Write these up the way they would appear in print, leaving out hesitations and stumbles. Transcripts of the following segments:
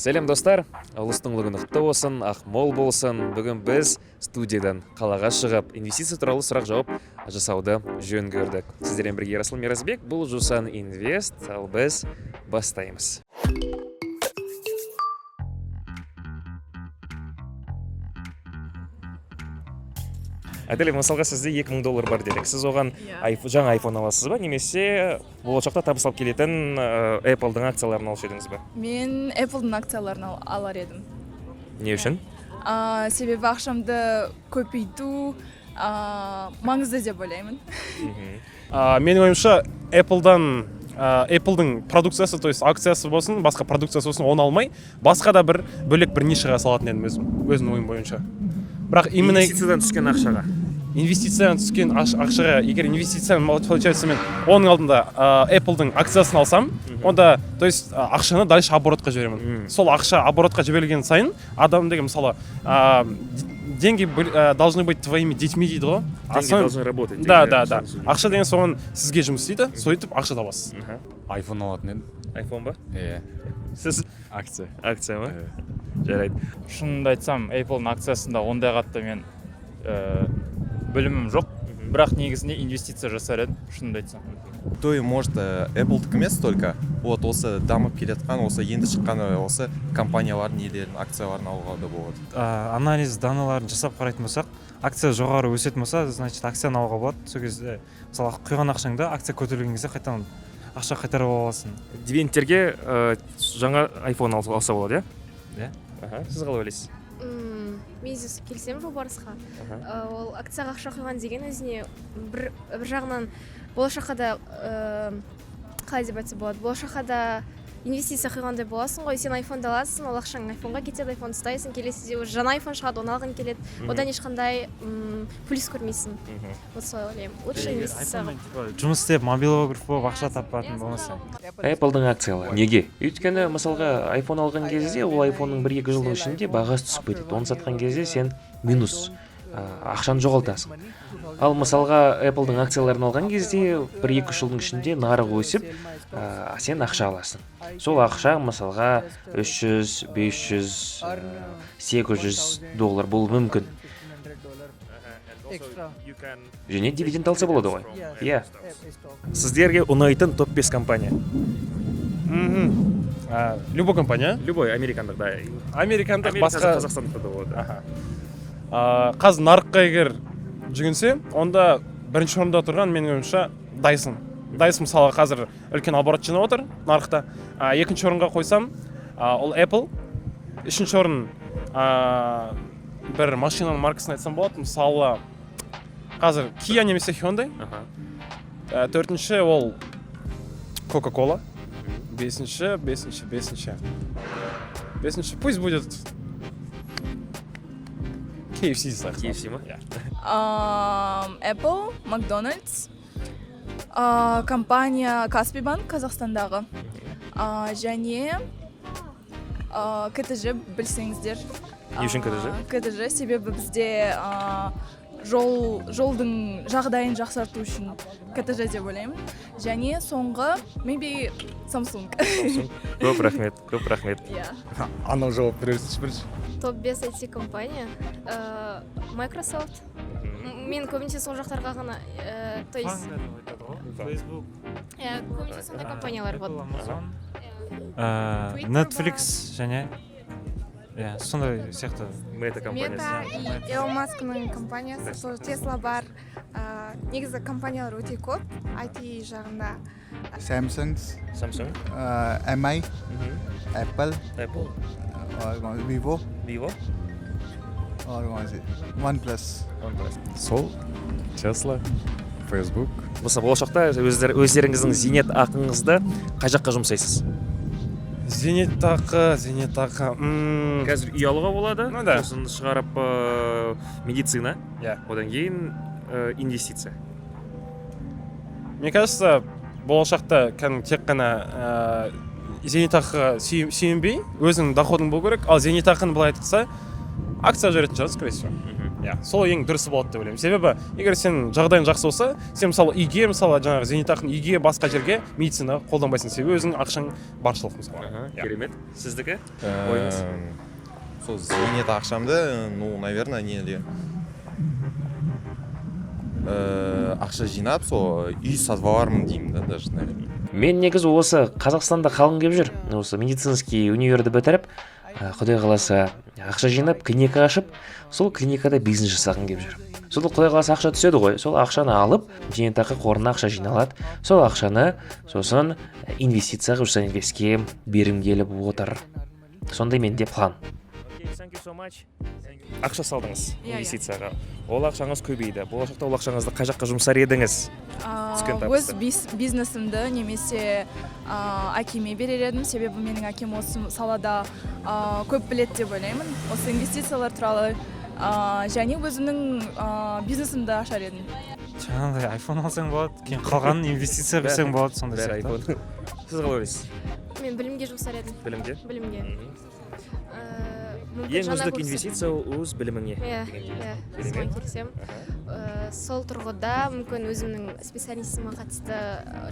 Сәлем, достар! Ұлыстың ұлы күні құтты болсын, ақ мол болсын! Бүгін біз студиядан қалаға шығып, инвестиция туралы сұрақ жауап жасауды жөн көрдік. Сіздермен бірге Ерасыл Миразбек, бұл Жусан Инвест. Ал біз бастаймыз. Әділет, мысалға, сізде 2000 доллар бар делік. Сіз оған жаңа айфон аласыз ба немесе болашақта табыс алып келетін Apple'дың акцияларын алушы едіңіз бе? Мен Apple'дың акцияларын алар едім. Не үшін? Себебі ақшамды көбейту маңызды деп ойлаймын. Менің ойымша, Apple'дан, Apple'дың продукциясы, то есть акциясы болсын, басқа продукциясы болсын, оны алмай, басқа да бір бөлек бір нишаға салатын едім өзімнің ойым бойынша. Бірақ именно Инвестициядан түскен ақшаға. Инвестициядан түскен ақшаға, егер инвестицияны, получается, мен оның алдында Apple'дың акциясын алсам, онда, то есть, ақшаны дальше оборотқа жіберемін. Сол ақша оборотқа жіберілген сайын адам деген, мысалы, деньги должны быть твоими детьми дейді ғой. Деньги должны работать. Да. Деньги Да. должны- Ақша деген соған сізге жұмыс істейді, сөйтіп ақша табасыз. Айфон алатын едім. Айфон ба? Иә. Сіз? Акция. Акция ма? Жарайды. Шынымды айтсам, Apple'ның акциясында ондай қатты мен білімім жоқ, бірақ негізінде инвестиция жасар едім, шынымды айтсам. То и может, Apple'дікі емес только, вот осы дамып келе жатқан, осы енді шыққан, осы компаниялардың нелерін, акцияларын алуға да болады. Анализ данныйларын жасап қарайтын болсақ, акция жоғары өсетін болса, значит, акцияны алуға болады. Сол кезде, мысалы, құйған ақшаңды акция көтерілген кезде қайтадан ақша қайтарып ала аласың. Дивидендтерге жаңа айфон алса болады, иә? Иә. Аха, сіз қалай ойлайсыз? Мен де келісемін Жолбарысқа. Аха. Ол акцияға ақша құйған деген өзіне бір жағынан болашаққа да, қалай деп айтса болады, болашаққа да инвестиция құйғандай боласың ғой. Сен айфонды аласың, ол ақшаң айфонға кетеді, айфон ұстайсың, келесіде уже жаңа айфон шығады, оны алғың келеді. Одан ешқандай плюс көрмейсің. Вот солай ойлаймын, лучше инвестицияға. Айфонмен, типа, жұмыс істеп, мобилограф болып ақша таппатын болмаса. Apple'дың акциялары. Неге? Өйткені, мысалға, айфон алған кезде ол айфонның 1-2 жылдың ішінде бағасы түсіп кетеді. Оны сатқан кезде сен минус, ақшаны жоғалтасың. Ал, мысалға, Apple'дың акцияларын алған кезде 1-2 үш жылдың ішінде нарық өсіп, сен ақша аласың. Сол ақша, мысалға, 300, 500, 800 доллар болуы мүмкін. Және дивиденд алса болады ғой. Иә. Сіздерге ұнайтын топ 5 компания. Любой компания? Любой, американдық да. Американдық, Америка, басқа. Қазақстандық да болады. Аха. Қазір нарыққа егер жүгінсе, онда бірінші орында тұрған, менің ойымша, Dyson. Dyson, мысалы, қазір үлкен оборот жинап отыр нарықта. Екінші орынға қойсам, ол Apple. Үшінші орын, бір машинаның маркасын айтсам болады, мысалы, қазір Kia немесе Hyundai. Төртінші ол Coca Cola. Бесінші пусть будет KFC сияқты. KFC ма? Иә. Apple, McDonald's, компания Kaspi Банк Қазақстандағы, және КТЖ, білсеңіздер. Не үшін КТЖ? КТЖ, себебі бізде жолдың жағдайын жақсарту үшін КТЖ деп ойлаймын. Және соңғы, maybe, Samsung. Көп рахмет, көп рахмет. Иә. Анау жауап берсінші бірінші. Топ 5 IT компания. Microsoft. Мен көбінесе сол жақтарға ғана, то есть Facebook. Иә, көбінесе сондай компаниялар вот. Amazon. Twitter. Netflix және, иә, сондай сияқты. Мета компаниясы. Мета и Илон Маскның компаниясы, сол Тесла бар. Негізі компаниялар өте көп IT жағында. Samsung, Samsung, MI, Apple Apple, और कौन, Vivo Vivo, और कौन सी, OnePlus. OnePlus. Сол Тесла, Facebook. Мысалы, болашақта өздеріңіздің зейнет ақыңызды қай жаққа жұмсайсыз? Зейнетақы. Қазір үй алуға болады. Ну да. Сосын шығарып, медицина. Иә. Одан кейін инвестиция. Мне кажется, болашақта кәдімгі тек қана зейнетақыға сүйенбей, өзіңнің доходың болу керек. Ал зейнетақыны былай айтқызса, акция жіберетін шығар, скорее всего. Иә, сол ең дұрысы болады деп ойлаймын. Себебі егер сен жағдайың жақсы болса, сен, мысалы, үйге, мысалы, жаңағы зейнетақыны үйге, басқа жерге, медицинаға қолданбайсың, себебі өзіңнің ақшаң баршылық, мысалы. Иә. Керемет. Сіздікі ойыңыз? Сол зейнет ақшамды, ну, наверное, не ақша жинап, сол үй сатып алармын деймін да, даже, наверное. Мен негізі осы Қазақстанда қалғым келіп жүр. Осы медицинский универді бітіріп, құдай қаласа, ақша жинап, клиника ашып, сол клиникада бизнес жасағым келіп жүр. Сол, құдай қаласа, ақша түседі ғой, сол ақшаны алып, зейнетақы қорына ақша жиналады, сол ақшаны сосын инвестицияға, Жусан Инвестке бергім келіп отыр. Сондай менде план. Ақша салдыңыз Иә. инвестицияға, ол ақшаңыз көбейді. Болашақта ол ақшаңызды қай жаққа жұмсар едіңіз, түскен Өз табысты? Бизнесімді немесе әкеме берер едім, себебі менің әкем осы салада көп біледі деп ойлаймын, осы инвестициялар туралы, және өзімнің бизнесімді ашар едім. Жаңағыдай айфон алсаң болады, кейін қалғанын инвестиция құйсаң болады, сондай Бәрі сияқты. Айфон. Сіз қалай ойлайсыз? Мен білімге жұмсар едім. Білімге? Білімге. Мүмкін Ең жаңа үздік курс- инвестиция ол өз біліміңе Иә. дегендей. Иә. Керемет. Соған келісемін. Сол тұрғыда мүмкін өзімнің специальностьіме қатысты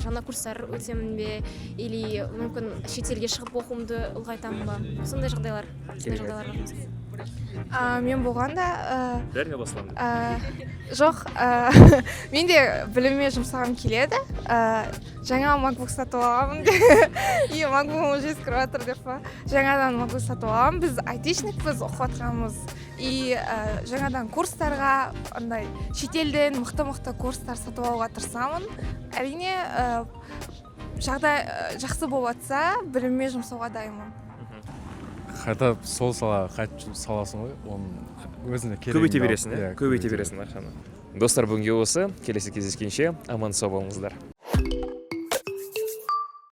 жаңа курстар өтемін бе, или мүмкін шетелге шығып оқуымды ұлғайтамын ба, сондай жағдайлар, сондай Керемет. жағдайларға жұмсаймын. Мен болғанда Бәріне басыламын. Жоқ, мен де біліміме жұмсағым келеді. Жаңа MacBook сатып аламын, и MacBook'ым уже ескіріп жатыр деп па, жаңадан MacBook сатып аламын. Біз айтишникпіз, оқып жатқанбыз, и жаңадан курстарға, андай шетелден мықты мықты курстар сатып алуға тырысамын. Әрине, жағдай жақсы болып жатса, біліміме жұмсауға дайынмын. Қайта сол салаға қайтып саласың ғой оның өзіне керегін Көбейте алып. бересің, иә, Иә. Көбейте бересің ақшаны. Достар, бүгінге осы. Келесі кездескенше аман сау болыңыздар.